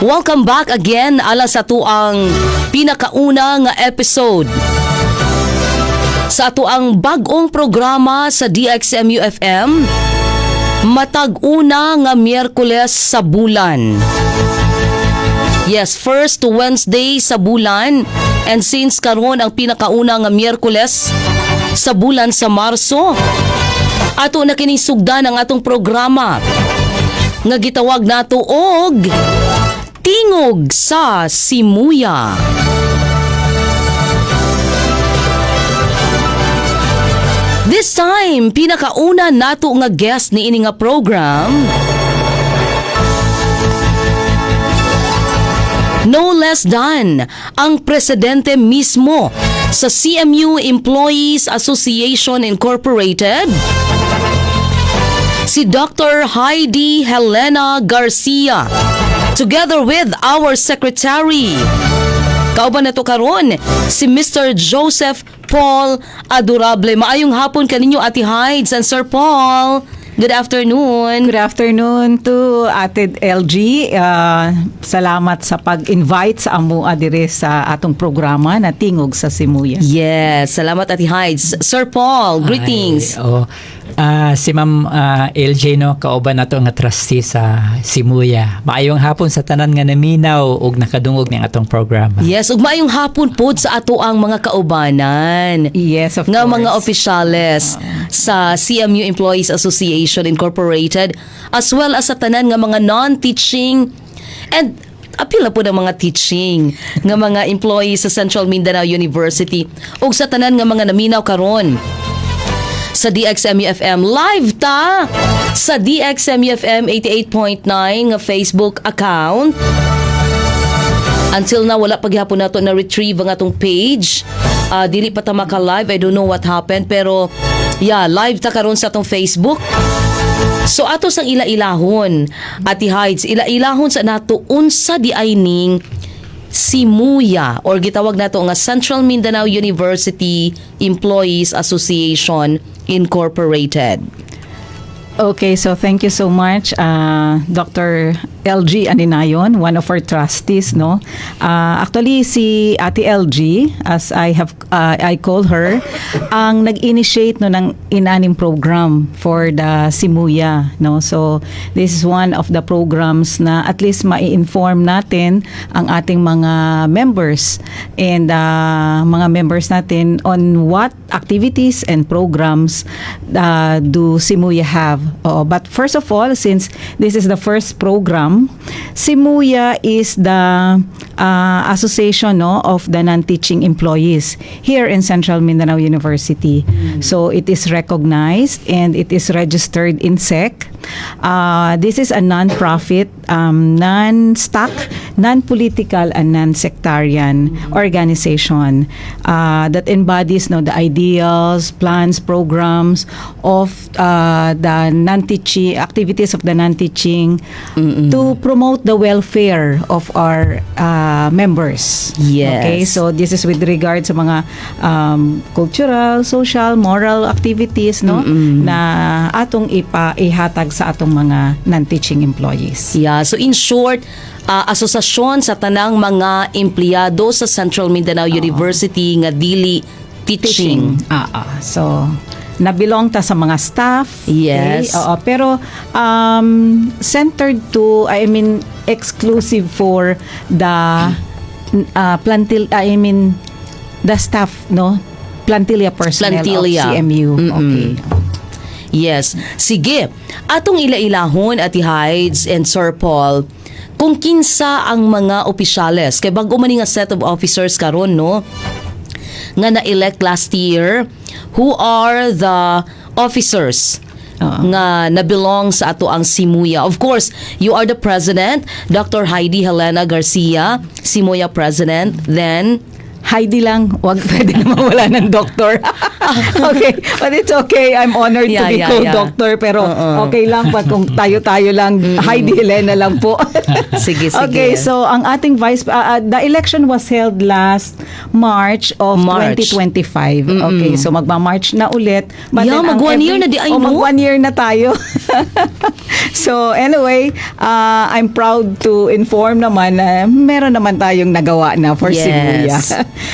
Welcome back again ala sa atuang pinakauna nga episode sa atuang bag-ong programa sa DXMU FM matag una nga Miyerkules sa bulan. Yes, first Wednesday sa bulan, and since karon ang pinakauna nga Miyerkules sa bulan sa Marso, ato na kining sugdan ang atong programa nga gitawag nato og Tingog sa Simuya. This time, pinakauna nato nga guest ni ini nga program, no less than ang presidente mismo sa CMU Employees Association Incorporated, si Dr. Heidi Helena Garcia, together with our secretary. Kauban na to karon si Mr. Joseph Paul Adorable. Maayong hapon kaninyo, Ate Hides and Sir Paul. Good afternoon. Good afternoon to Ate LG. Salamat sa pag-invite sa amua dire sa atong programa na Tingog sa Simuya. Yes, salamat, Ate Hides. Sir Paul, greetings. Ay, oh. Si Ma'am LJ no, kauban nato nga trustee sa Simuya. Maayong hapon sa tanan nga naminaw ug nakadungog ning atong programa. Yes, ug maayong hapon pod sa ato ang mga kaubanan Yes, of nga course. mga opisyales sa CMU Employees Association Incorporated, as well as sa tanan nga mga non-teaching and apil na po ng mga teaching nga mga employees sa Central Mindanao University ug sa tanan nga mga naminaw karon sa DXMU FM. Live ta sa DXMU FM 88.9 nga Facebook account. Until now, wala pa gihapon nato na retrieve ang atong page. Dili pa ta maka-live. I don't know what happened. Pero, yeah, live ta karon sa atong Facebook. So ato sang ila-ilahon, Ate Hides, ila-ilahon sa nato unsa di ay ning Simuya or gitawag nato nga Central Mindanao University Employees Association Incorporated. Okay, so thank you so much, Dr. LG Aninayon, one of our trustees, no? Actually, si Ate LG, as I call her, ang nag-initiate, no, ng inanim program for the Simuya, no? So, this is one of the programs na at least mai-inform natin ang ating mga members and mga members natin on what activities and programs do Simuya have. Oo, but first of all, since this is the first program, Simuya is the association, no, of the non-teaching employees here in Central Mindanao University. So it is recognized and it is registered in SEC. This is a non-profit, non-stock, non-political, and non-sectarian organization that embodies, no, the ideals, plans, programs of the non-teaching activities of the non-teaching to promote the welfare of our members. Okay, so this is with regard sa mga cultural, social, moral activities, no, na atong ipa ihatag sa atong mga non-teaching employees. Yeah, so in short, asosasyon sa tanang mga empleyado sa Central Mindanao University nga dili teaching. Ah. So na-belong ta sa mga staff. Yes. Okay? Oo, pero centered to, I mean, exclusive for the plantil, I mean, the staff, no? Plantilla personnel Plantilla. of CMU. Okay. Yes. Sige, atong ila-ilahon, Ate Hides and Sir Paul, kung kinsa ang mga opisyales. Kay bago man ni nga set of officers karon, no, nga na-elect last year, who are the officers nga na-belong sa ato ang Simuya? Of course, you are the president, Dr. Heidi Helena Garcia, Simuya president. Then, Heidi lang, wag pwede na mawala ng doctor. Okay, but it's okay. I'm honored to be called doctor, pero okay lang pag kung tayo-tayo lang, Heidi Helena lang po. Sige, sige. Okay, so ang ating vice the election was held last March of March. 2025. Okay, so magma-March na ulit. But Yeah, then ang mag one year na di ay, oh, no? mag 1 year na tayo. So anyway, I'm proud to inform naman na meron naman tayong nagawa na for Sibuya.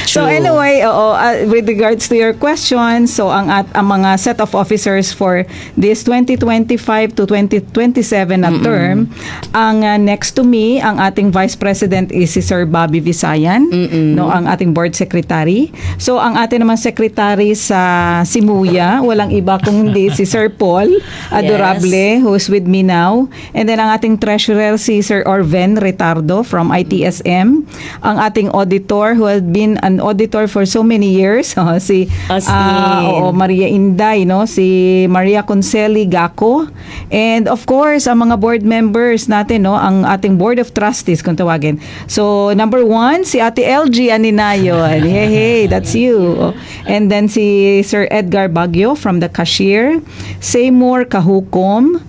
So True. anyway, oo, with regards to your question, so ang mga set of officers for this 2025 to 2027 na term, ang next to me, ang ating vice president is si Sir Bobby Visayan, no, ang ating board secretary. So ang ating naman secretary sa Simuya, walang iba kung hindi si Sir Paul Adorable, who is with me now. And then ang ating treasurer, si Sir Orven Retardo from ITSM. Ang ating auditor, who has been an auditor for so many years, oh, si As in. Oo, Maria Inday, no? Si Maria Conceli Gaco. And of course, ang mga board members natin, no? Ang ating board of trustees kung tawagin. So, number one, si Ate LG Aninayon. Hey, hey, that's you. Oh. And then si Sir Edgar Baguio from the cashier. Seymour Kahukom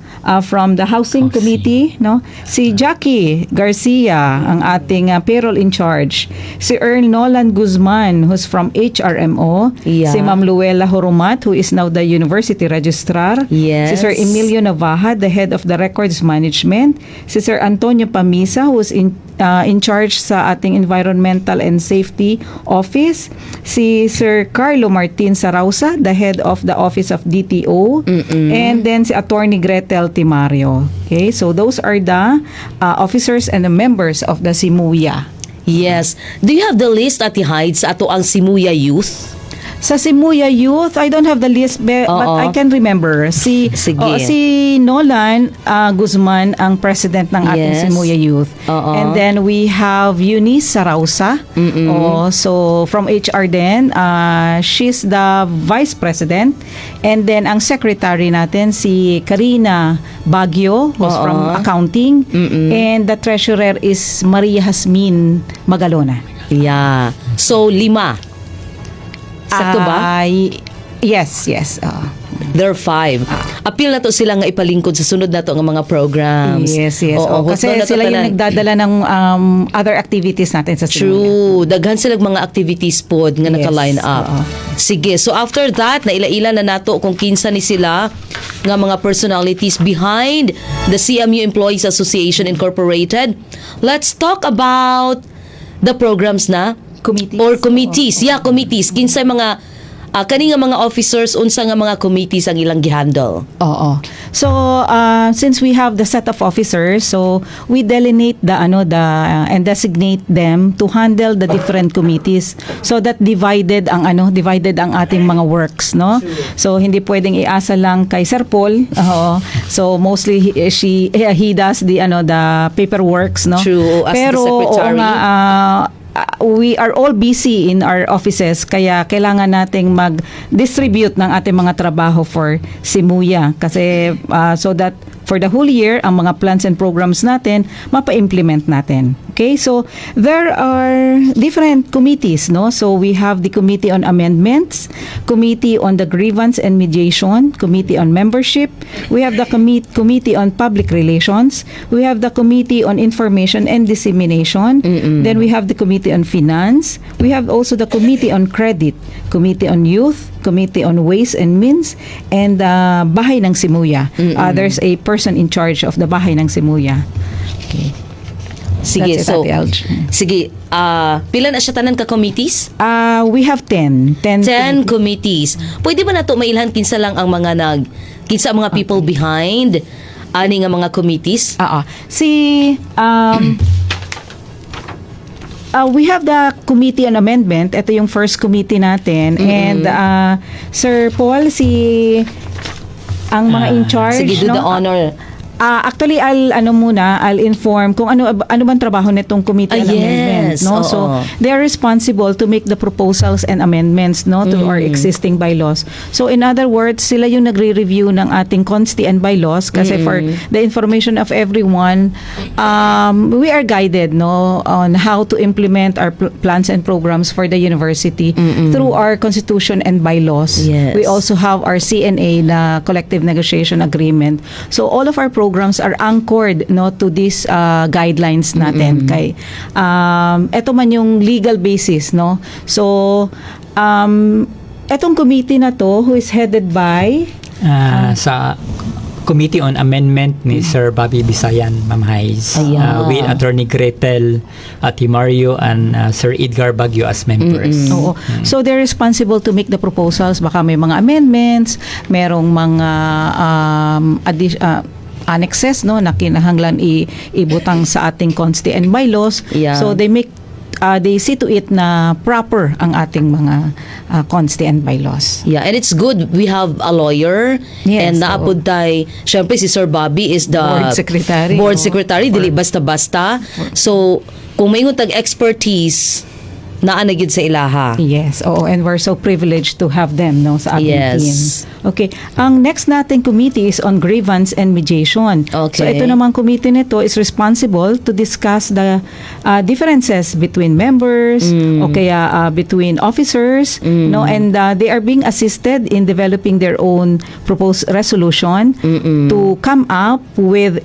from the Housing Housing. Committee, no? Si Jackie Garcia, ang ating payroll in charge. Si Earl Nolan Guzman, who's from HRMO. Si Ma'am Luella Horomat, who is now the university registrar. Si Sir Emilio Navaja, the head of the records management. Si Sir Antonio Pamisa, who's in charge sa ating environmental and safety office. Si Sir Carlo Martin Sarausa, the head of the office of DTO. And then si Attorney Gretel Timario. Okay, so those are the officers and the members of the Simuya. Yes. Do you have the list, Ate Hides, ato ang Simuya Youth? Sa Simuya Youth, I don't have the list but I can remember. Si Sige. Oo, si Nolan Guzman ang president ng ating Simuya Youth. And then we have Eunice Sarausa. Oh, so from HR din, she's the vice president. And then ang secretary natin, si Karina Baguio, who's from accounting. And the treasurer is Maria Hasmin Magalona. Yeah. So, lima. Sakto ba? Yes. Oo. There are five. Apil na to sila nga ipalingkod sa sunod na to nga mga programs. Yes. Oo, Oh, kasi hutdo na to sila yung tanan. nagdadala ng other activities natin sa Simuya. True. Daghan sila mga activities pod nga naka-line up. Sige. So after that, naila-ila na nato kung kinsa ni sila nga mga personalities behind the CMU Employees Association Incorporated. Let's talk about the programs na Committees. or committees. Yeah, committees. Kinsa mga kani nga mga officers, unsa nga mga committees ang ilang gihandle? Oo. So, since we have the set of officers, so we delineate the ano the and designate them to handle the different committees so that divided ang ating mga works, no? So hindi pwedeng iasa lang kay Sir Paul. Oo. So mostly he does the paperworks, no? True, as the Pero oo secretary. nga, we are all busy in our offices, kaya kailangan nating mag-distribute ng ating mga trabaho for Simuya kasi so that for the whole year, ang mga plans and programs natin mapa-implement natin. Okay? So there are different committees, no? So we have the Committee on Amendments, Committee on the Grievance and Mediation, Committee on Membership, we have the Committee on Public Relations, we have the Committee on Information and Dissemination, then we have the Committee on Finance, we have also the Committee on Credit, Committee on Youth, Committee on Ways and Means, and Bahay ng Simuya. There's a person in charge of the Bahay ng Simuya. Okay. Sige, That's it, so Ate Alj. sige, pila na siya tanan ka committees? We have 10. 10. 10 committees. Pwede ba nato mailhan kinsa ang mga people behind ani nga mga committees? Oo. Si we have the Committee on Amendment. Ito yung first committee natin. And Sir Paul, si ang mga in charge, Sige, do no? the honor. Actually, I'll ano muna, I'll inform kung ano ano bang trabaho nitong Committee on Amendment, no? Oo. So, they are responsible to make the proposals and amendments, no, to our existing bylaws. So, in other words, sila yung nagre-review ng ating consti and bylaws kasi for the information of everyone, we are guided, no, on how to implement our plans and programs for the university through our constitution and bylaws. We also have our CNA na collective negotiation agreement. So all of our programs are anchored, no, to these guidelines natin kay eto man yung legal basis, no. So etong committee na to, who is headed by Sa Committee on Amendment ni Sir Bobby Bisayan, Ma'am Hayes. Ayan. With Attorney Gretel Atimario and Sir Edgar Baguio as members. Oo. So they're responsible to make the proposals. Baka may mga amendments, merong mga annexes, no, na kinahanglan ibutang sa ating consti and bylaws. So they see to it na proper ang ating mga consti and bylaws. Yeah, and it's good we have a lawyer and naa pod tay, syempre si Sir Bobby is the Board secretary, board oh. secretary, dili basta-basta. So, kung maingon tag expertise, naa na gyud sa ilaha. Yes, oo, and we're so privileged to have them, no, sa ating team. Okay, ang next nating committee is on grievance and mediation. So ito namang committee nito is responsible to discuss the differences between members o kaya between officers, no, and they are being assisted in developing their own proposed resolution to come up with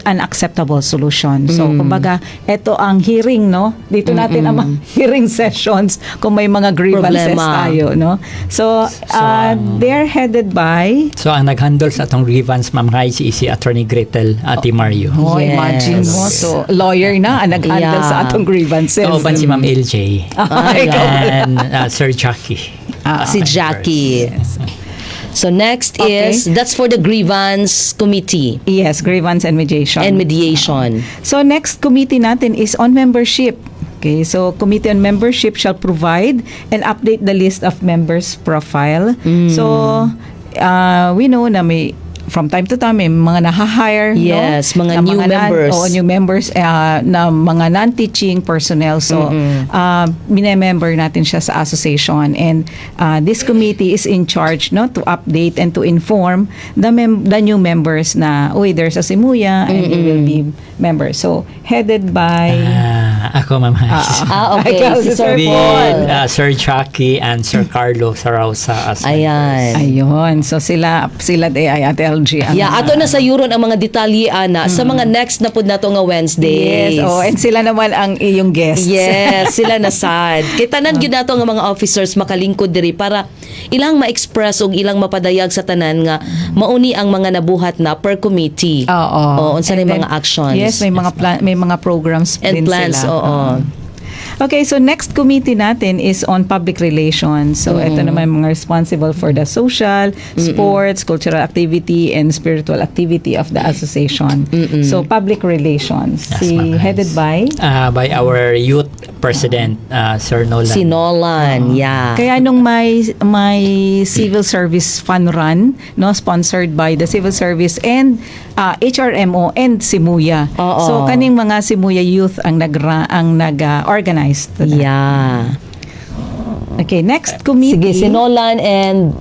an acceptable solution. So, kumbaga, ito ang hearing, no? Dito natin ang mga hearing sessions kung may mga grievances Problema. Tayo, no? So, they're headed by So ang nag-handle sa atong grievance, Ma'am Hayes, is si Attorney Gretel Atimario. Oh, imagine mo. So, lawyer na ang nag-handle sa atong grievances. Kauban si Ma'am LJ Ah, ikaw. And Sir Jackie. Si Jackie. So next is, that's for the grievance committee Yes, grievance and mediation. And mediation. So next committee natin is on membership. Okay, so committee on membership shall provide and update the list of members profile. So we know na may from time to time may mga naha-hire, Yes, no? mga Na new members. Oo, new members na mga non-teaching personnel. So mine-member natin siya sa association and this committee is in charge, no, to update and to inform the new members na, uy, there's a Simuya and you will be members. So headed by Ah, ako, Ma'am Hayes. Ah, okay. Ikaw, Si si Sir Sir With Paul. Sir Jackie and Sir Carlo Sarausa as Ayan. Ayun. So sila sila de ay Ate LG ang Yeah, ato na sayuron ang mga detalye ana sa mga next na pud nato nga Wednesdays. Yes, oh, and sila naman ang iyong guests. Yes, sila na sad. Kay tanan gyud nato nga mga officers makalingkod diri para ilang ma-express og ilang mapadayag sa tanan nga mauni ang mga nabuhat na per committee. Oo. Oo, unsa And na yung then, mga actions. Yes, may mga plan, may mga programs And din plans, sila. oo. Okay, so next committee natin is on public relations. So ito naman mga responsible for the social, sports, cultural activity, and spiritual activity of the association. So public relations. Yes, Si Ma'am Hans. headed by By our youth president, Sir Nolan. Si Nolan, yeah. Kaya nung may civil service fun run, no, sponsored by the civil service and HRMO and Simuya. Oo. So kaning mga Simuya youth ang nag organize to that. Okay, next committee. Sige, si Nolan and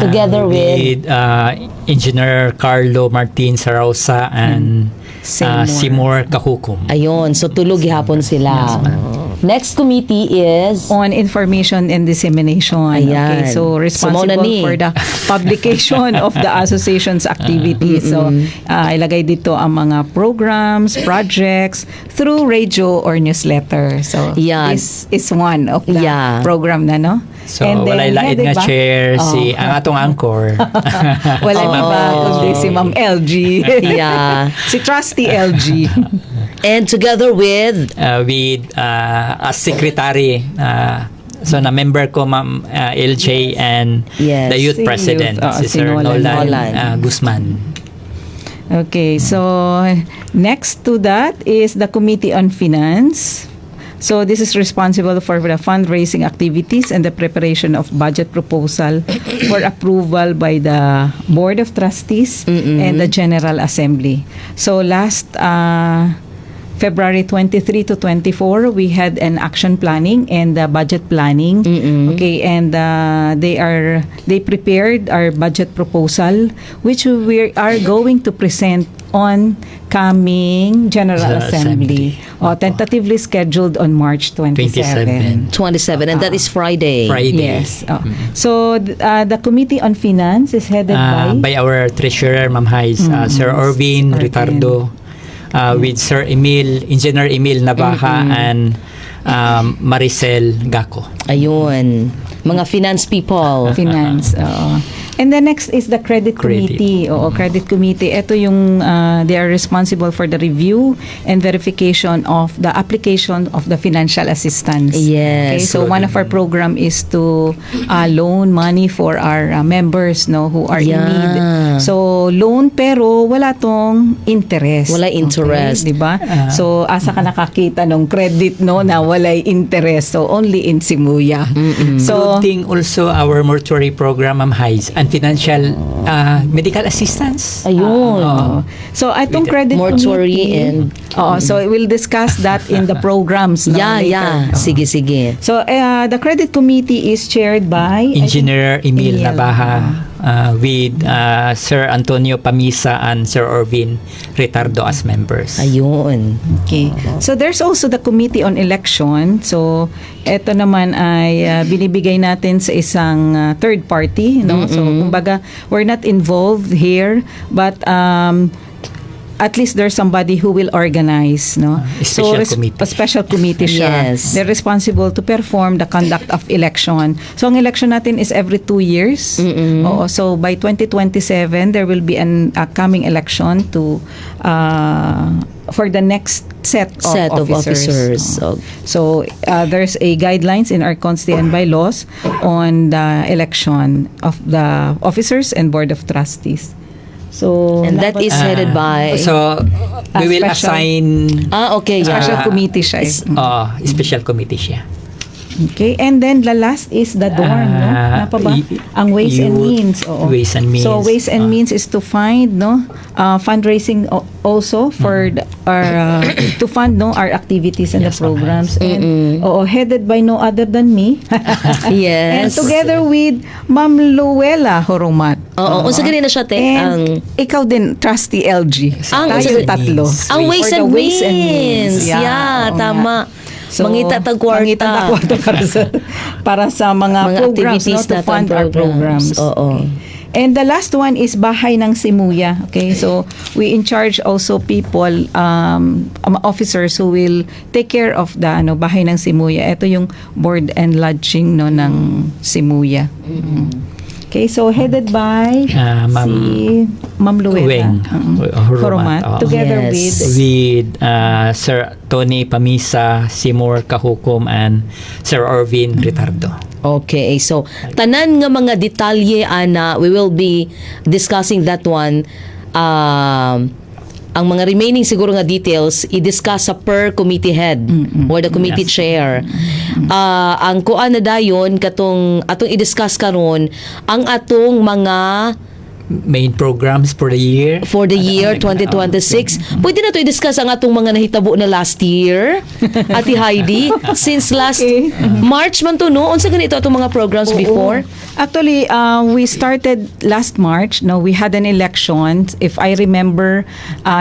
together with Engineer Carlo Martin Sarausa and Seymour. Seymour Kahukum. Ayun, so tulo gihapon sila. Next committee is On information and dissemination. Ayan. Okay, so So, responsible mao na ni. for the publication of the association's activities. So, ilagay dito ang mga programs, projects through radio or newsletter. So, this is one of the program na, no? So, And then, walay lain headed nga chair si Oh. ang atong anchor. Wala iba kundi si Ma'am LG. Si Trustee LG. And together with With as secretary, so na member ko, Ma'am LJ, and the youth Si president, youth, si si Sir Nolan. Nolan, Nolan. Guzman. Okay, so next to that is the Committee on Finance. So this is responsible for the fundraising activities and the preparation of budget proposal for approval by the Board of Trustees and the General Assembly. So last February 23 to 24, we had an action planning and the budget planning. Okay, and they prepared our budget proposal, which we are going to present on coming General General Assembly. Assembly. Oh, tentatively scheduled on March 27. 27. 27, and that is Friday. Friday. Yes. Oh. So the Committee on Finance is headed by By our treasurer, Ma'am Hayes, Sir Orvin Orvin. Ritardo, with Sir Emil, Engineer Emil Navaja, and Maricel Gaco. Ayun. Mga finance people. Finance. Oo. And the next is the credit Credit. committee. Oo, credit committee. Ito yung they are responsible for the review and verification of the application of the financial assistance. Yes. Okay, so one of our program is to loan money for our members, no, who are in need. So loan pero wala tong interest. Wala interest. Okay, 'di ba? So asa ka nakakita ng credit, no, na walay interest? So only in Simuya. So Including also our mortuary program, Ma'am Hayes, and financial medical assistance. Ayun. Oo. So itong With credit mortuary committee, and- Oo, so we'll discuss that in the programs, no, Yeah, later. yeah. Oo. Sige, sige. So the credit committee is chaired by I think, Engineer Emil Emil. Navaja with Sir Antonio Pamisa and Sir Orvin Ritardo as members. Ayun. Okay. So there's also the Committee on Election. So ito naman ay binibigay natin sa isang third party, no? So kumbaga we're not involved here, but at least there's somebody who will organize, no? Special committee. A special committee siya. Yes. They're responsible to perform the conduct of election. So ang election natin is every 2 years. Oo, so by 2027 there will be an coming election to for the next set of Set of officers. Officers. Oo. So there's a guidelines in our consti and bylaws on the election of the officers and board of trustees. So And that is headed by So, we will assign Ah, okay. Yeah. Special committee siya eh. Special committee siya. Okay, and then the last is the dorm, no? Ah, Napa ba? Ang ways and means. Oo. Ways and means. So ways and means is to find, no, fundraising also for our to fund, no, our activities and Yes, the programs. And oo, headed by no other than me. And together with Ma'am Luella Horomat. Oo, unsa gani na siya, te? And ikaw din, Trustee LG. Ang Tayo tatlo. Ang ways For and the ways and means. means. Yeah, Oo nga. Tama. Mangita tag kwarta. Mangita tag kwarta para sa mga Mga programs, no, activities to natin, fund our programs. programs. Oo. And the last one is Bahay ng Simuya. Okay, so we in charge also people, officers who will take care of the ano, Bahay ng Simuya. Ito yung board and lodging, no, ng Simuya. Okay, so headed by Ma'am si Ma'am Luella Weng Horomat, Horomat, oo. together with With Sir Tony Pamisa, Seymour Kahukom, and Sir Orvin Ritardo. Okay, so tanan nga mga detalye ana, we will be discussing that one. Ang mga remaining siguro nga details i-discuss sa per committee head or the committee chair. Ah, ang kuan na dayon katong atong i-discuss karon ang atong mga main programs for the year. For the year 2026. Pwede na to i-discuss ang atong mga nahitabo na last year, Ate Heidi, since last March man to, no? Unsa ganito atong mga programs Oo. Before? Actually, we started last March. No, we had an election. If I remember,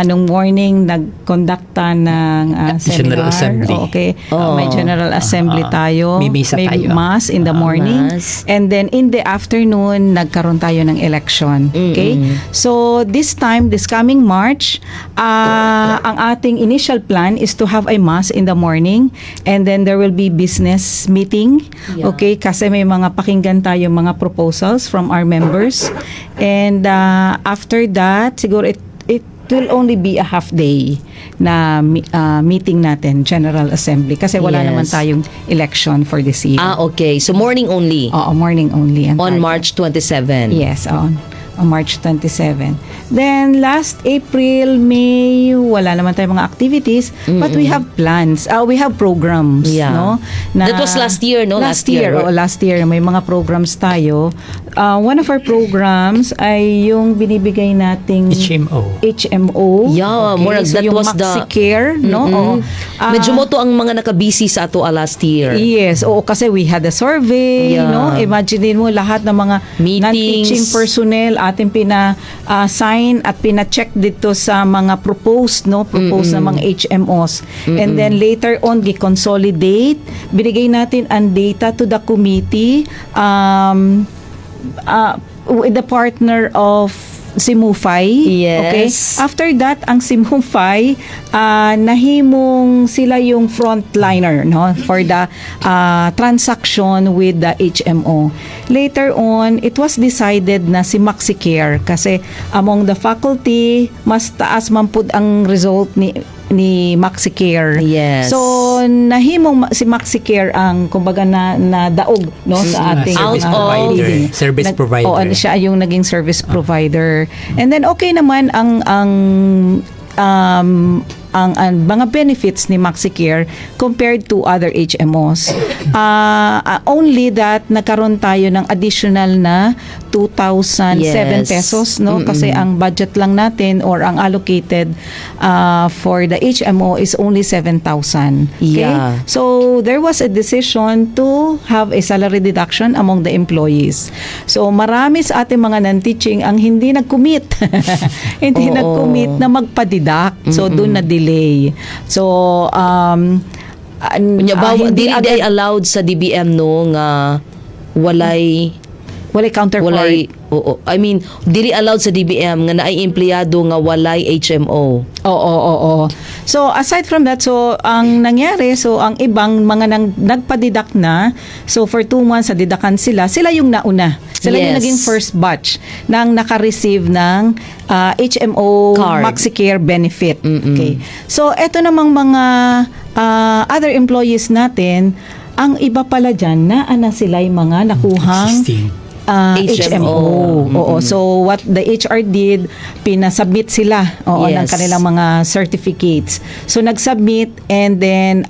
nung morning nag-conducta ng General seminar. Assembly. Oh, okay. Oo. May General Assembly tayo. May misa May tayo. mass in the morning. Mass. And then in the afternoon, nagkaroon tayo ng election. Okay? So this time, this coming March, ang ating initial plan is to have a mass in the morning and then there will be business meeting. Okay? Kasi may mga pakinggan tayo mga proposals from our members. And after that, siguro it will only be a half day na meeting natin, General Assembly. Kasi wala naman tayong election for this year. Ah, okay. So morning only Oo, morning only ang on target. March 27. Yes, on On March 27. Then last April, May, wala naman tayong mga activities, but we have plans. We have programs, no? That was last year, no? Last Last year. year, oo, last year may mga programs tayo. One of our programs ay yung binibigay nating HMO. HMO. Yeah, murag So that yung was the- MaxiCare, no? Oo. Medyo mao to ang mga naka-busy sa ato last year. Yes, oo, kasi we had a survey, no? Imagine mo lahat ng mga Meetings. non-teaching personnel ating pina-sign at pina-check dito sa mga proposed, no? Proposed na mga HMOs. And then later on gi-consolidate, binigay natin ang data to the committee with the partner of Simufy. Okay? After that, ang Simufy, nahimong sila yung frontliner, no, for the transaction with the HMO. Later on, it was decided na si MaxiCare kasi among the faculty, mas taas man pud ang result ni MaxiCare. So nahimong si MaxiCare ang kumbaga na daog, no, sa ating Service Out of- provider. leading. Service provider. Oo, ano siya yung naging service provider. And then okay naman ang mga benefits ni MaxiCare compared to other HMOs. Only that nagkaroon tayo ng additional na 2,007 pesos, no, kasi ang budget lang natin or ang allocated for the HMO is only 7,000. Okay? So there was a decision to have a salary deduction among the employees. So marami sa ating mga non-teaching ang hindi nag-commit. Hindi nag-commit na magpa-deduct. So doon na delay. So Unya ba hindi dili agad- di ay allowed sa DBM, no, nga walay walay counterpart. Walay, oo. I mean, dili allowed sa DBM nga naay empleyado nga walay HMO. Oo. So aside from that, so ang nangyari, so ang ibang mga nagpa-deduct na, so for 2 months na deductan sila, sila yung nauna. Sila yung naging first batch ng naka-receive ng HMO Card. MaxiCare benefit. Okay. So eto namang mga other employees natin, ang iba pala dyan, naa na sila yung mga nakuhang Existing. HMO. HMO. Oo. So what the HR did, pinasubmit sila, oo, ng kanilang mga certificates. So nag-submit and then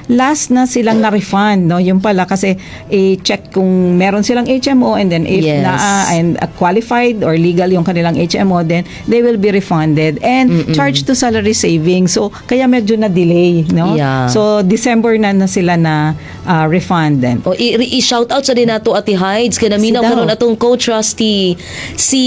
last na silang na-refund, no? Yung pala kasi i-check kung meron silang HMO and then if naa and qualified or legal yung kanilang HMO, then they will be refunded and charged to salary savings. So kaya medyo na delay, no? So December na na sila na refund then. O i-shout out sa din nato, Ate Hides, kay naminaw Si daw. Karon atong co-trustee, si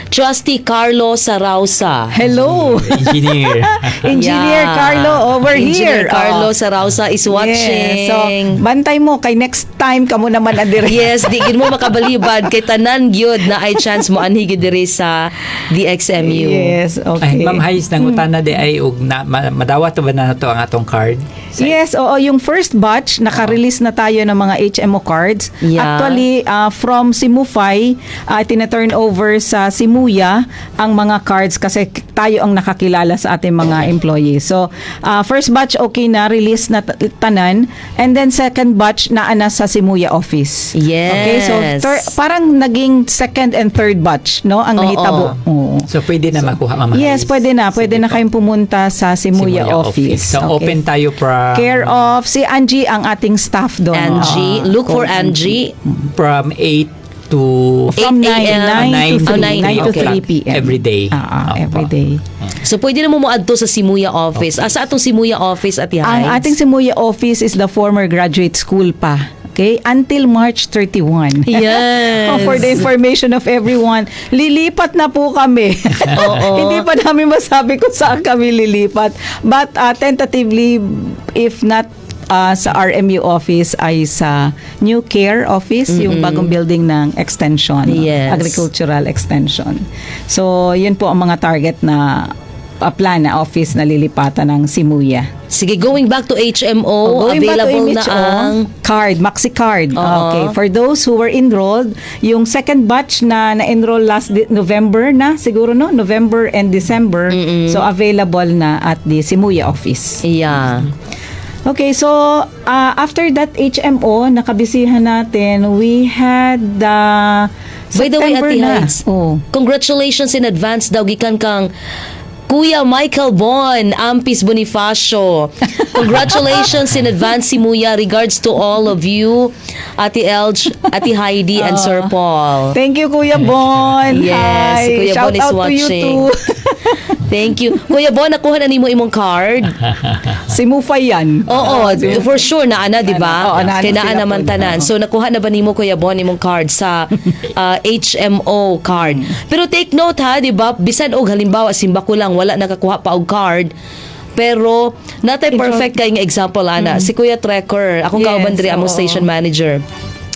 Trustee Carlo Sarausa. Hello. Engineer. Engineer Carlo over Engineer here. Carlo Oh. Sarausa is watching. Yes. So, bantay mo kay next time kamo naman adire. Yes, di gid mo makabalibad kay tanan gyud na ay chance mo anhi gid diri sa DXMU. Yes, okay. Ay, Ma'am Hayes, nangutana di ay og na, madawat ba na nato ang atong card? Yes, oo, yung first batch naka-release na tayo ng mga HMO cards. Actually, from Simufy, tina-turn over sa Simuya ang mga cards kasi tayo ang nakakilala sa ating mga employees. So, first batch okay na, release na tanan. And then second batch naa na sa Simuya office. Okay, so parang naging second and third batch, no, ang nahitabo. Oo. So pwede na makuha, Ma'am Yes, Hayes? pwede na. Pwede Sige na po. kayong pumunta sa Simuya office. So open tayo from Care of si Angie ang ating staff doon. Angie, Oo. look for Call Angie. From 8 to From 8 a.m. 9 to 3, Oh, 9, 9 to okay. 3 p.m. Every day. Ah, Opo. every day. So pwede na mo moadto sa Simuya office. Asa atong Simuya office, Ate Ang Hides? ating Simuya office is the former graduate school pa. Okay? Until March 31. For the information of everyone, lilipat na po kami. Hindi pa namin masabi kung saan kami lilipat. But tentatively, if not sa RMU office, ay sa New Care office, yung bagong building ng extension, agricultural extension. So, yun po ang mga target na plan na office na lilipatan ng Simuya. Sige, going back to HMO, Oh, going back to available na MHO, ang card, Maxi card. Okay, for those who were enrolled, yung second batch na na-enroll last November na, siguro, no, November and December, so available na at the Simuya office. Okay, so after that HMO, nakabisihan natin, we had the By the way, September Ate na. Heids, Oh. congratulations in advance daw gikan kang Kuya Michael Bon, Ampis Bonifacio. Congratulations in advance, Simuya. Regards to all of you, Ate Elge, Ate Heidi, and Sir Paul. Thank you, Kuya Bon. Yes, Hi. Kuya Shout Bon is out to you watching. too. Thank you. Kuya Bon, nakuha na nimo imong card? Si Mufay yan. Oo, for sure na ana, di ba? Oo, naana Kay naa sila naman po. tanan. Oo. So nakuha na ba nimo, Kuya Bon, imong card sa HMO card? Pero take note ha, di ba? Bisan og halimbawa simba ko lang wala nakakuha pa og card. Pero natay perfect kay nga example ana, si Kuya Trekker, akong kauban diri, among station manager.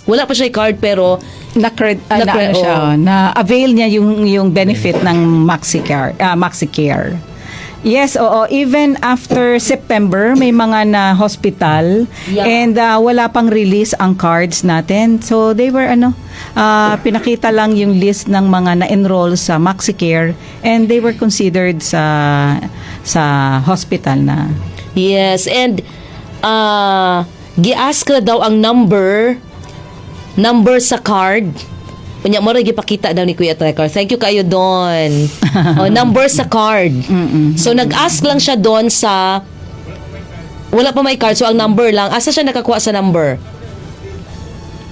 Wala pa siya card pero Na, ano siya, na avail niya yung benefit ng MaxiCare, MaxiCare. Yes, oo. Even after September, may mga na hospital and wala pang release ang cards natin. So they were ano, pinakita lang yung list ng mga na-enroll sa MaxiCare and they were considered sa hospital na. Yes, and gi-ask na daw ang number sa card. Unya mo ra gipakita daw ni Kuya Trekker. Thank you kayo doon. Oh, number sa card. So nag-ask lang siya doon sa wala pa may card, so ang number lang. Asa siya nakakuha sa number?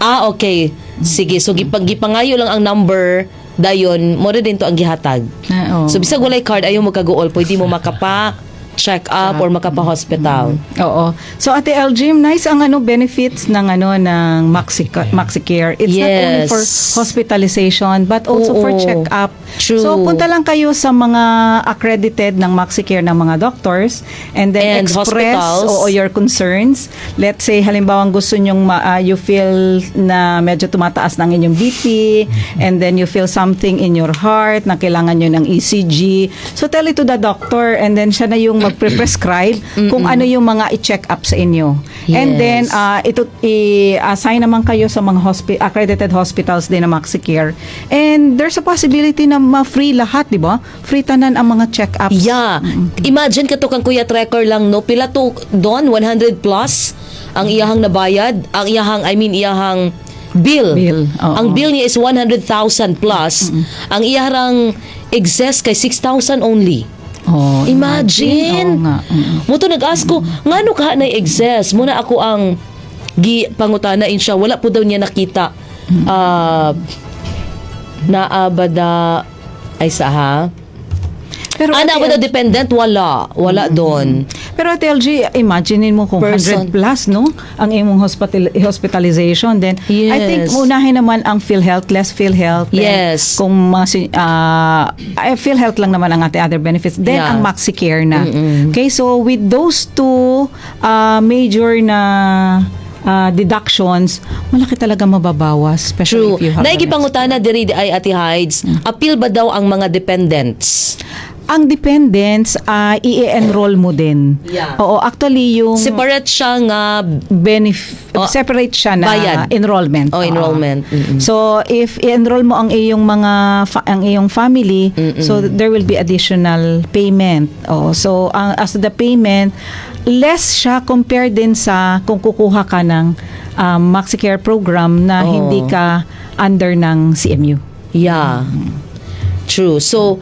Ah, okay. Sige, so gipangayo lang ang number dayon mo din to ang gihatag. Ah, oo. So bisag walay card, ayaw mo kaguol, pwede mo makapa check up or makapa hospital. Oo. So Ate LG, nice ang ano benefits ng ano ng MaxiCare. It's not only for hospitalization but also for check-up. True. So punta lang kayo sa mga accredited ng MaxiCare ng mga doctors and then And express, hospitals. Oo, your concerns. Let's say halimbawa gusto nyong you feel na medyo tumataas ng inyong BP and then you feel something in your heart na kailangan nyo ng ECG. So tell it to the doctor and then siya na yung magpre-prescribe kung ano yung mga i-check up sa inyo. And then ito i-assign naman kayo sa mga accredited hospitals din ng MaxiCare. And there's a possibility na ma-free lahat, di ba? Free tanan ang mga check-ups. Yeah. Imagine kato kang Kuya Trekker lang, no, pila to doon, 100 plus ang iyahang nabayad, ang iyahang, I mean, iyahang bill. Bill, oo. Ang bill niya is 100,000 plus. Ang iyahang excess kay 6,000 only. Oh, Imagine. Oo nga. Mo to nag-ask ko, ngano ka na excess? Muna ako ang gi pangutana in siya, wala po daw niya nakita. Ah, naa ba da ay sa ha? Pero Ah, Ate naa ba daw dependent? Wala. Wala doon. Pero Ate LG, imaginein mo kung Person. 100 plus, no? Ang imong hospitalization. Then, I think unahin naman ang PhilHealth, less PhilHealth. Then, kung mga, ay, PhilHealth lang naman ang ating other benefits. Then, ang MaxiCare na. Okay, so with those two major na deductions, malaki talaga mababawas. Especially True. if you have the Naigipangutana diri di ay Ate Hides, appeal ba daw ang mga dependents? Ang dependents, i-enroll mo din. Oo, actually yung Separate siya nga benefit Oh, separate siya na bayad. Enrollment. Oh, enrollment. So if i-enroll mo ang iyong family, so there will be additional payment. Oh, so ang as to the payment, less siya compared din sa kung kukuha ka ng MaxiCare program na hindi ka under ng CMU. Yeah. True. So,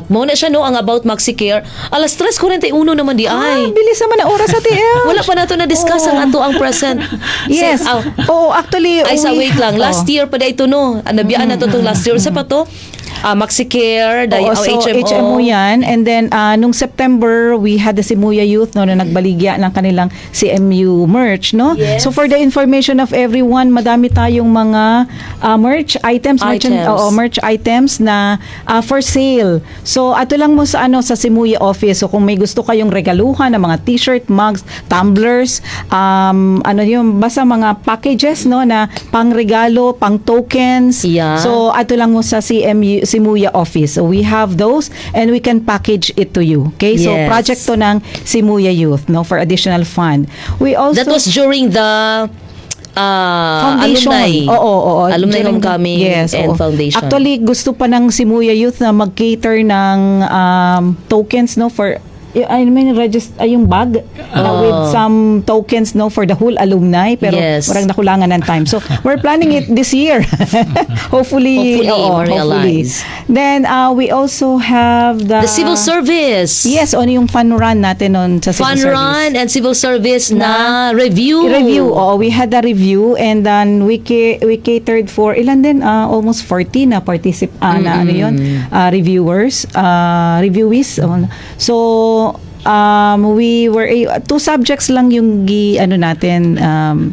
mo na siya, no, ang about MaxiCare. Alas 3:41 naman di Ah, ay. bilis naman ang oras sa TL. Wala pa nato na discuss ang ato ang present. Yes. Ah, Oo, actually ay sa wait lang. Last year pa ito, no. Nabiyaan na to tong last year. Sa pa to? Ah, MaxiCare, Oo, oh, so HMO. HMO yan. And then, nung September, we had the Simuya Youth, no, na nagbaligya ng kanilang CMU merch, no? Yes. So for the information of everyone, madami tayong mga merch items, merch, Items. Oo, merch items na for sale. So ato lang mo sa ano sa Simuya office. So kung may gusto kayong regaluhan ng mga t-shirt, mugs, tumblers, ano yun, basta mga packages, no, na pangregalo, pang tokens. So ato lang mo sa CMU Simuya office. So we have those and we can package it to you. Okay? So project to ng Simuya Youth, no, for additional fund. We also That was during the foundation. Alumni. Oo. Alumni During homecoming yes, and oo. Foundation. Actually, gusto pa ng Simuya Youth na mag-cater ng tokens, no, for I mean, yung bag na with some tokens, no, for the whole alumni, pero murag nakulangan ng time. So we're planning it this year. Hopefully, Hopefully, oo, hopefully. ma-realize. Then we also have the The civil service. Yes, ano yung fun run natin on sa civil Fun service. run and civil service na review. Review. Oo, we had a review and then we catered for ilan din, almost 40 na na ano yun, reviewers, reviewees. Oh. So we were two subjects lang yung gi ano natin,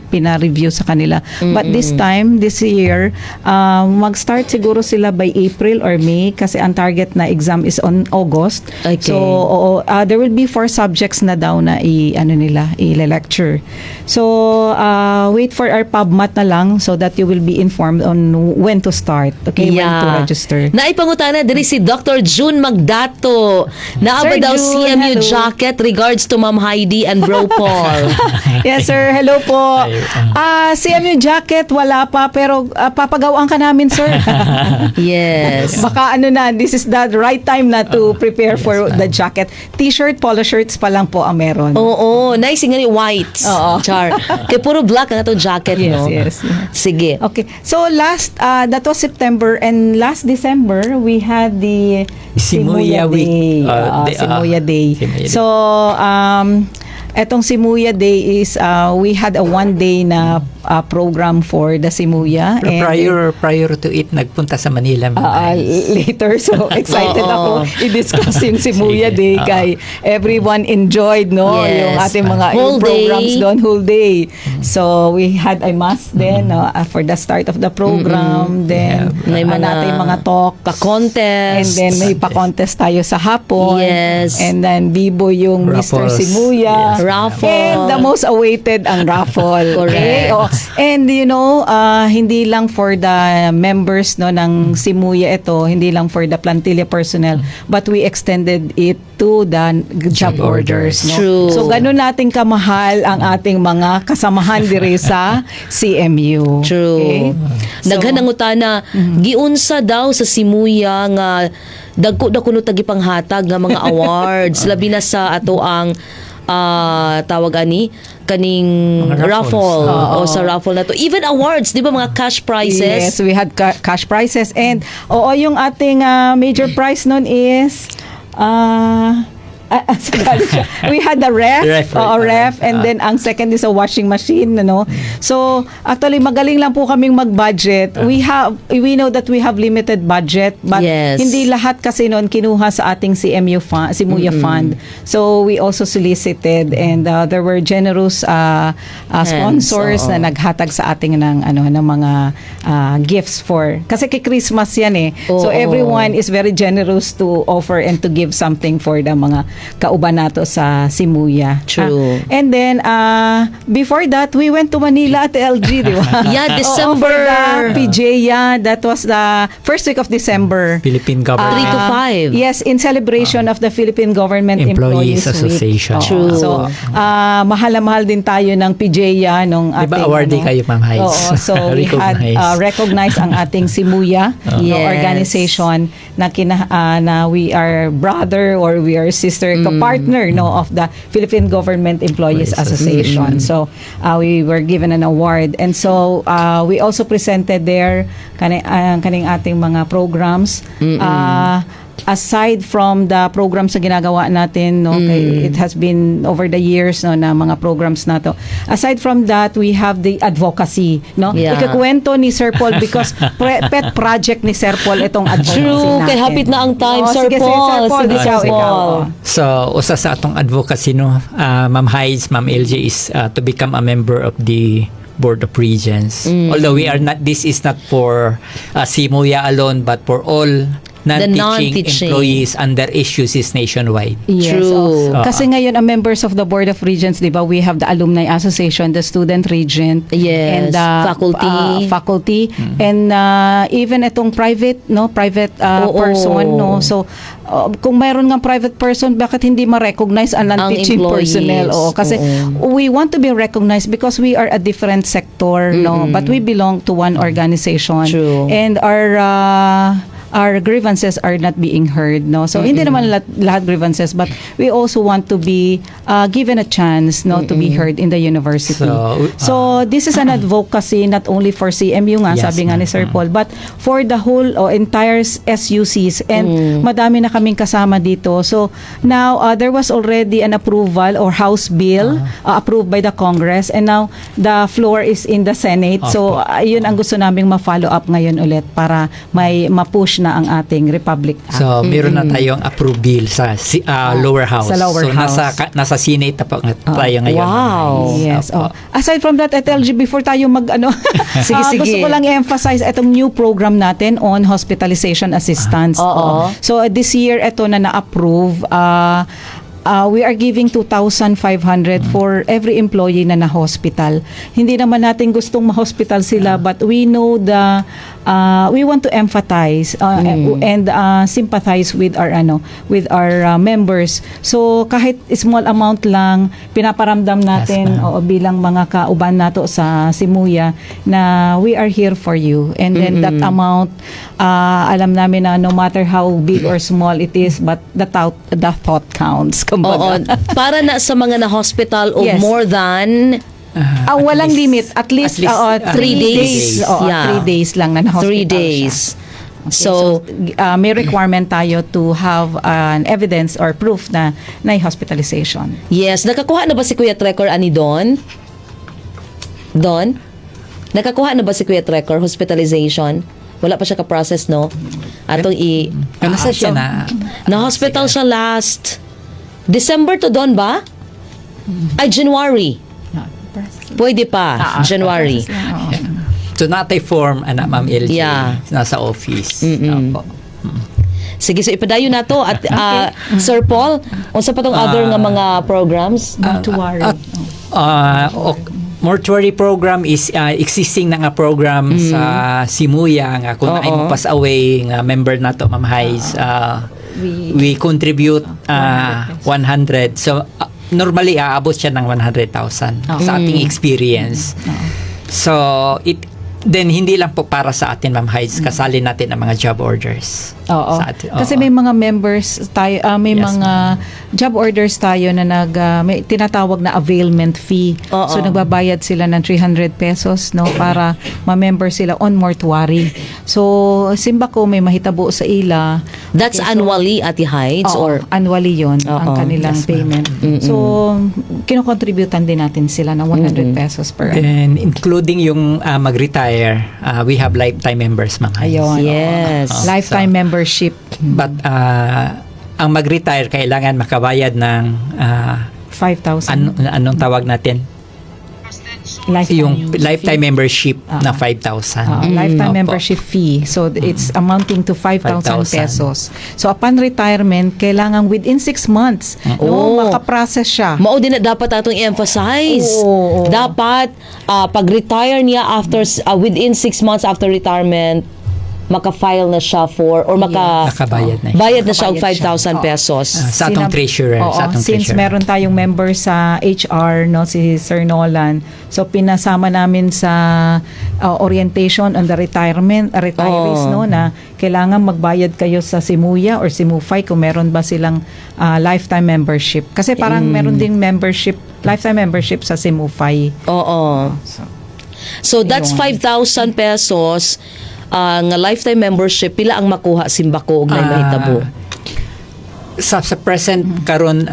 pina-review sa kanila. But this time, this year, mag-start siguro sila by April or May kasi ang target na exam is on August. So oo, there will be four subjects na daw na i ano nila, i-lecture. So wait for our PubMat na lang so that you will be informed on when to start. Okay, when to register. Naipangutana diri si Dr. June Magdato. Naa ba Sir daw June, CMU hello. Jacket? Regards to Ma'am Heidi and Bro Paul. Yes, sir. Hello po. Ay, CMU jacket, wala pa, pero papagawaan ka namin, sir. Baka ano na, this is the right time na to prepare for the jacket. T-shirt, polo shirts pa lang po ang meron. Oo, nice nga ni white. Oo. Char. Kay puro black ang atong jacket, Yes, no? yes. Sige. Okay. So last, that was September, and last December, we had the Simuya Week. Day. Oo, Simuya Day. Simuya Day. So, etong Simuya Day is, we had a one day na program for the Simuya. Pero And prior to it, nagpunta sa Manila, Ma'am Hines. Later. So excited Oo. ako i-discuss yung Simuya Sige. Day Oo. kay everyone enjoyed, no, yung ating mga Whole yung programs day. doon whole day. So we had a mass then, no, for the start of the program, then May mga natin mga talks pa-contest. And then may pa-contest tayo sa hapon. And then bibo yung Mr. Raffles. Simuya. Yes. Raffle. And the most awaited, ang raffle. Correct. Okay? Oh, and hindi lang for the members, no, ng Simuya ito, hindi lang for the plantilla personnel, but we extended it to the job Job orders. orders. No? True. So ganun natin kamahal ang ating mga kasamahan dire sa CMU. True. Okay? So, Daghan ang utana, giunsa daw sa Simuya nga dagko da kuno ta gipanghatag nga mga awards, labi na sa ato ang tawag ani kaning Mga raffles. raffle o sa raffle na to, even awards, di ba, mga cash prizes. Yes, we had cash prizes and oo, yung ating major prize noon is siya. We had the ref, Ref, oo, right. ref, and then ang second is a washing machine, ano. So, actually magaling lang po kaming mag-budget. We know that we have limited budget, but hindi lahat kasi noon kinuha sa ating CMU fund, Simuya fund. So, we also solicited and there were generous Hands, sponsors oo. Na naghatag sa ating ng ano, ng mga gifts for kasi kay Christmas yan eh. So everyone is very generous to offer and to give something for the mga kauban nato sa Simuya. True. And then before that, we went to Manila at LG, di ba? Yeah, Oo, December. for the PJ, yeah, that was the first week of December. Philippine Government. 3 to 5. Yes, in celebration of the Philippine Government Employees Employees, Week. Association. Oo. True. So, mahal na mahal din tayo ng PJ nung Di ba ating awardee ano. kayo, Ma'am Hines? Oo, so we had Recognize. Recognized ang ating Simuya, no, organization na na we are brother or we are sister partner, no, of the Philippine Government Employees Employees Association. So we were given an award and so we also presented there kaning ating mga programs. Aside from the programs na ginagawa natin, no, kay it has been over the years, no, na mga programs na to. Aside from that, we have the advocacy, no? Ikakwento ni Sir Paul because pet project ni Sir Paul itong advocacy True. natin. Kay hapit na ang time, Oo, Sir sige, sige, Paul. Sir Paul, Sige, ikaw, Sir ikaw. Paul. So, usa sa atong advocacy, no, Ma'am Hides, Ma'am LJ, is to become a member of the Board of Regents. Although we are not, this is not for Simuya alone, but for all non-teaching non-teaching. Employees under SUCs nationwide. Yes. True. Oh. Kasi ngayon, ang members of the Board of Regents, di ba, we have the Alumni Association, the Student Regent, and the Faculty. Faculty, and even itong private, no, private person, no. So, kung mayroon ng private person, bakit hindi ma-recognize ang Ang non-teaching employees. personnel? Oo, kasi we want to be recognized because we are a different sector, no, but we belong to one organization. True. And our our grievances are not being heard, no? So hindi naman lahat grievances, but we also want to be given a chance, no, to be heard in the university. So, So this is an advocacy not only for CMU nga, sabi nga ni ma'am. Sir Paul, but for the whole o entire SUCs and madami na kaming kasama dito. So now there was already an approval or House bill approved by the Congress and now the floor is in the Senate. So yun ang gusto naming ma-follow up ngayon ulit para may ma-push na ang ating Republic Act. So, meron na tayong approved bill sa lower house. Sa lower So, house. nasa Senate na po tayo ngayon. Yes. Opo. Oh. Aside from that, LG, before tayo mag ano, Sige, sige. gusto ko lang i-emphasize itong new program natin on hospitalization assistance. Oo. Oh. So this year ito na na-approve. We are giving 2,500 for every employee na na-hospital. Hindi naman natin gustong ma-hospital sila, but we know the we want to empathize and sympathize with our members. So kahit small amount lang, pinaparamdam natin, Ma'am. Oo, bilang mga kauban nato sa Simuya na we are here for you. And then that amount, alam namin na no matter how big or small it is, but the thought counts. Oo, Kumbaga. Para na sa mga na-hospital o more than Walang limit. At least, At least, oo, 3 days. Oo, 3 days lang na na-hospital 3 days. siya. Okay, So, may requirement tayo to have an evidence or proof na na hospitalization. Yes, nakakuha na ba si Kuya Trekker ani Don? Don? Nakakuha na ba si Kuya Trekker hospitalization? Wala pa siya ka-process, no? Atong i Ano sa siya na? Na-hospital siya last December to, Don, ba? Ay, January. Pwede pa, January. So, natay form, anak, Ma'am LG. Nasa office. Opo. Sige, so ipadayon na to at Sir Paul, unsa pa tong other nga mga programs? Mortuary. Mortuary program is existing na nga program sa Simuya nga kung naay mo pass away nga member nato, Ma'am Hayes, we contribute 100. So normally aabot siya ng 100,000 sa ating experience. So it then hindi lang po para sa atin, Ma'am Hayes, kasali natin ang mga job orders. Oo. Sa atin, Kasi oo. may mga members tayo, may mga job orders tayo na may tinatawag na availment fee. So nagbabayad sila ng 300 pesos, no, para ma-member sila on mortuary. So simbako may mahitabo sa ila. That's Okay, so- annually, Ate Heights, Oo, or annually 'yon ang kanilang Yes, ma'am. payment. So kinokontributan din natin sila ng 100 pesos per Then including yung mag-retire, we have lifetime members, Ma'am Hayes. Ayun. Yes. Oo. Lifetime membership. But ang mag-retire, kailangan makabayad ng 5,000. Anong tawag natin? Lifetime Yung lifetime membership na 5,000. Lifetime Opo. membership fee. So it's amounting to 5,000 5,000 pesos. So upon retirement, kailangan within 6 months, no, makaprocess siya. Mao din na dapat atong i-emphasize. Oo. Dapat pag-retire niya after within 6 months after retirement, maka-file na siya for or maka Nakabayad na siya. Bayad na siya og Nakabayad siya. 5,000 pesos. Sa atong treasurer, Oo, sa atong since treasurer. meron tayong member sa HR, no, si Sir Nolan. So pinasama namin sa orientation on the retirement retirees, no, na kailangan magbayad kayo sa Simuya or Simufay kung meron ba silang lifetime membership. Kasi parang meron ding membership, lifetime membership sa Simufay. Oo. So, So that's Ayun. 5,000 pesos nga lifetime membership. Pila ang makuha simbako og nay mahitabo? Sa present karon,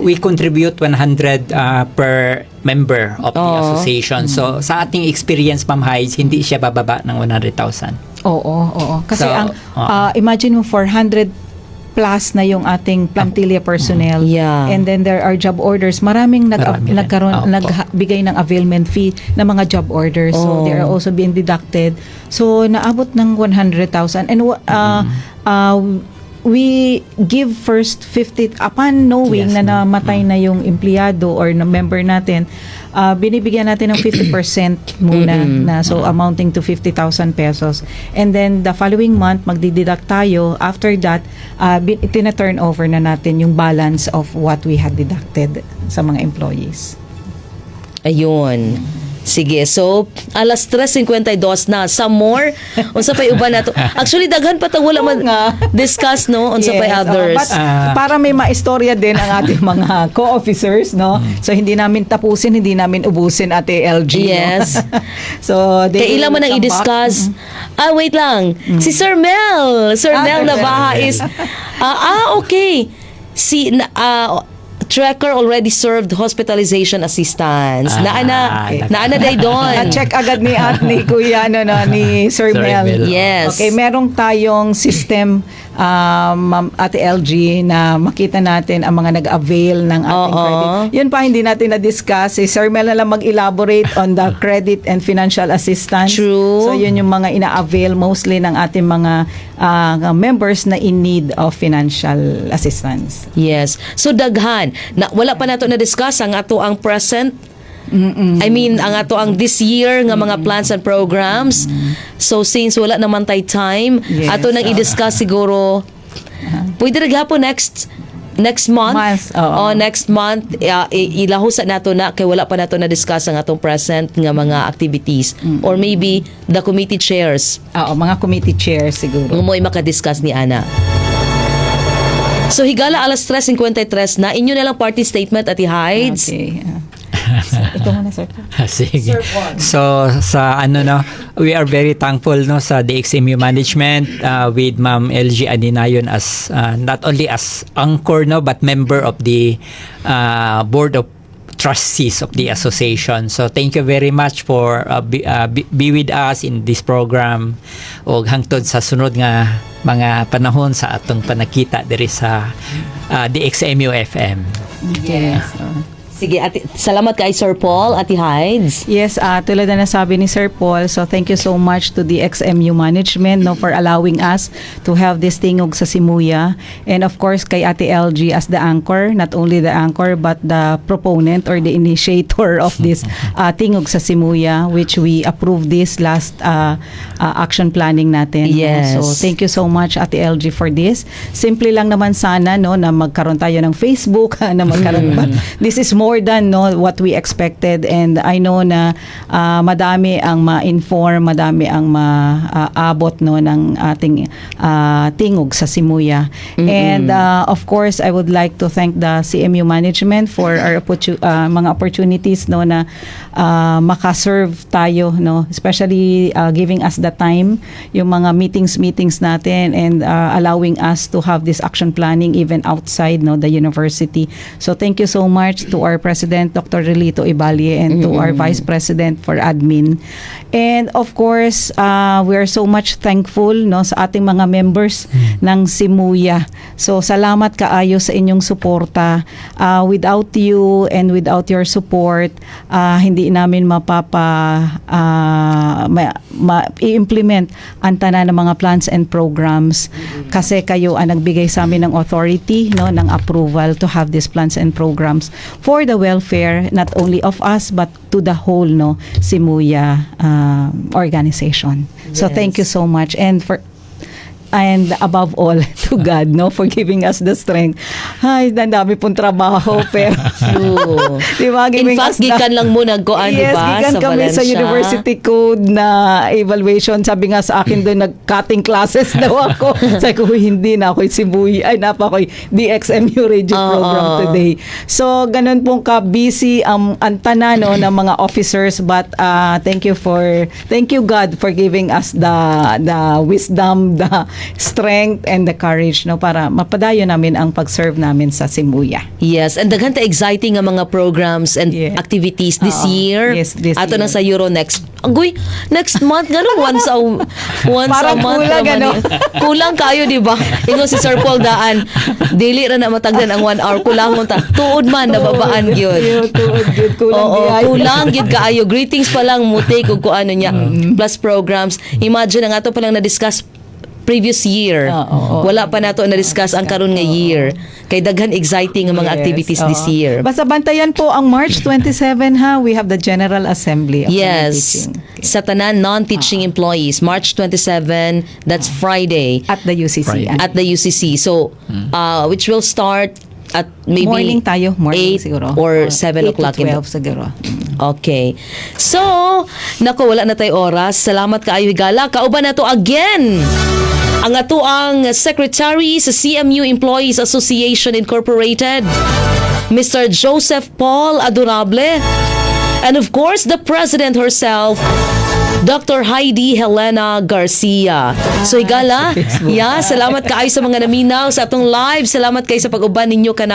we contribute 100 per member of the association. So sa ating experience, Ma'am Heids, hindi siya bababa ng 100,000. Oo. Kasi So, ang oo. Imagine mo, 400 plus na yung ating plantilla personnel. And then there are job orders. Maraming Marami rin. nagkaroon Opo. nagbigay ng availment fee ng mga job orders. So they are also being deducted. So naabot ng 100,000 and we give first 50 upon knowing na ma'am. namatay na yung empleyado or na member natin, binibigyan natin ng 50% muna na, so amounting to 50,000 pesos, and then the following month magdideduct tayo. After that, tina-turn over na natin yung balance of what we had deducted sa mga employees. Ayun. Sige, so alas 3:52 na. Some more? Unsa pay uban nato? Actually, daghan pa ta wala man Oo nga. Discuss, no? Unsa pay Yes, others? oo. But para may maistorya din ang ating mga co-officers, no? So hindi namin tapusin, hindi namin ubusin, Ate LG, no? Yes. So they Kay ilan man will ang come back. i-discuss. Ah, wait lang. Si Sir Mel. Sir Ah, Mel Sir Mel. Navaja is okay. Si Trekker already served hospitalization assistance. Naana naana day doon. Na-check agad ni at ni Kuya ano, no, ni Sir Sir Mel. Mel. Yes. Okay, merong tayong system, Ma'am Ate LG, na makita natin ang mga nag-avail ng ating credit. Yun pa hindi natin na-discuss. Si Sir Mel na lang mag-elaborate on the credit and financial assistance. True. So yun yung mga ina-avail mostly ng ating mga members na in need of financial assistance. Yes. So daghan. Na wala pa nato na discuss ang ato ang present, I mean, ang ato ang this year nga mga plans and programs. So since wala naman tay time, ato nang i-discuss siguro. Pwede ra gihapon next next month. Month, oo. Oh, next month ilahusa nato na kay wala pa nato na discuss ang atong present nga mga activities or maybe the committee chairs Oo, mga committee chairs siguro. nga mo'y makadiscuss ni ana. So higala alas 3:53 na. Inyo na lang party statement, Ate Hides. Okay. So, ito muna, sir. Sige. So sa ano, no, we are very thankful, no, sa DXMU management with Ma'am LG Aninayon as not only as anchor, no, but member of the board of trustees of the association. So thank you very much for be with us in this program og hangtod sa sunod nga mga panahon sa atong panakita diri sa DXMU FM. Yes. Oo. Sige, Ate, salamat kay Sir Paul, Ate Hides. Yes, tulad na nasabi ni Sir Paul, so thank you so much to the DXMU management, no, for allowing us to have this Tingog sa Simuya. And of course, kay Ate LG as the anchor, not only the anchor but the proponent or the initiator of this Tingog sa Simuya, which we approved this last action planning natin, no? Yes. So thank you so much, Ate LG, for this. Simple lang naman sana, no, na magkaroon tayo ng Facebook, na magkaroon, but this is more than, no, what we expected and I know na madami ang ma-inform, madami ang maabot, no, ng ating Tingog sa Simuya. And of course, I would like to thank the CMU management for our mga opportunities, no, na makaserve tayo, no, especially giving us the time, yung mga meetings meetings natin and allowing us to have this action planning even outside, no, the university. So thank you so much to our president, Dr. Relito Ibalie, and to our vice president for admin. And of course, we are so much thankful, no, sa ating mga members ng Simuya. So salamat kaayo sa inyong suporta. Without you and without your support, hindi namin mapapa i-implement ang tanan ng mga plans and programs kasi kayo ang nagbigay sa amin ng authority, no, ng approval to have these plans and programs for the welfare not only of us but to the whole, no, Simuya organization. So thank you so much and above all to God, no, for giving us the strength. Ay, ang dami pong trabaho pero True. di ba, In giving fact, us the- gikan lang mo nagkuan, di Yes, ba? gikan Sa kami sa Valencia. University Code na evaluation. Sabi nga sa akin doon, nag-cutting classes daw ako. Sabi ko, "Huy, hindi na ako Sibuy. Ay, napa ko DXMU radio program today." So, ganun pong ka-busy ang tanan, no, ng mga officers. But thank you God for giving us the wisdom, the strength, and the courage, no, para mapadayon namin ang pag-serve namin sa Simuya. Yes, and daghan ta exciting nga mga programs and activities this year. Yes, this Ato na year. sa Euro next. Agoy, next month ngano once Parang a month kulang, naman ano? eh. Kulang kayo, di ba? Ingon si Sir Paul daan, dili ra na matagdan ang 1 hour, kulang ta. Tuod man nababaan gyud. Tuod, gyud, kulang Oo, di ay. Kulang gyud kaayo. Greetings pa lang mo take og kung ano niya plus programs. Imagine ang ato pa lang na-discuss previous year. Oo, oo. Wala pa nato na-discuss ang karon nga year. Kay daghan exciting nga mga activities this year. Basta bantayan po ang March 27 ha, we have the General Assembly of Yes. Teaching. Okay. Sa tanan non-teaching employees, March 27, that's Friday. At the UCC. Friday. At the UCC. So, which will start at maybe Morning tayo, morning 8 siguro. or 7 8 to o'clock in the 12 siguro. Okay. So, nako, wala na tayo oras. Salamat kaayo, higala. Kauban na to again ang atoang Secretary sa CMU Employees Association Incorporated, Mr. Joseph Paul Adorable. And of course, the President herself, Dr. Heidi Helena Garcia. So higala, yeah, salamat kaayo sa mga naminaw sa atong live. Salamat kaayo sa pag-uban ninyo kanang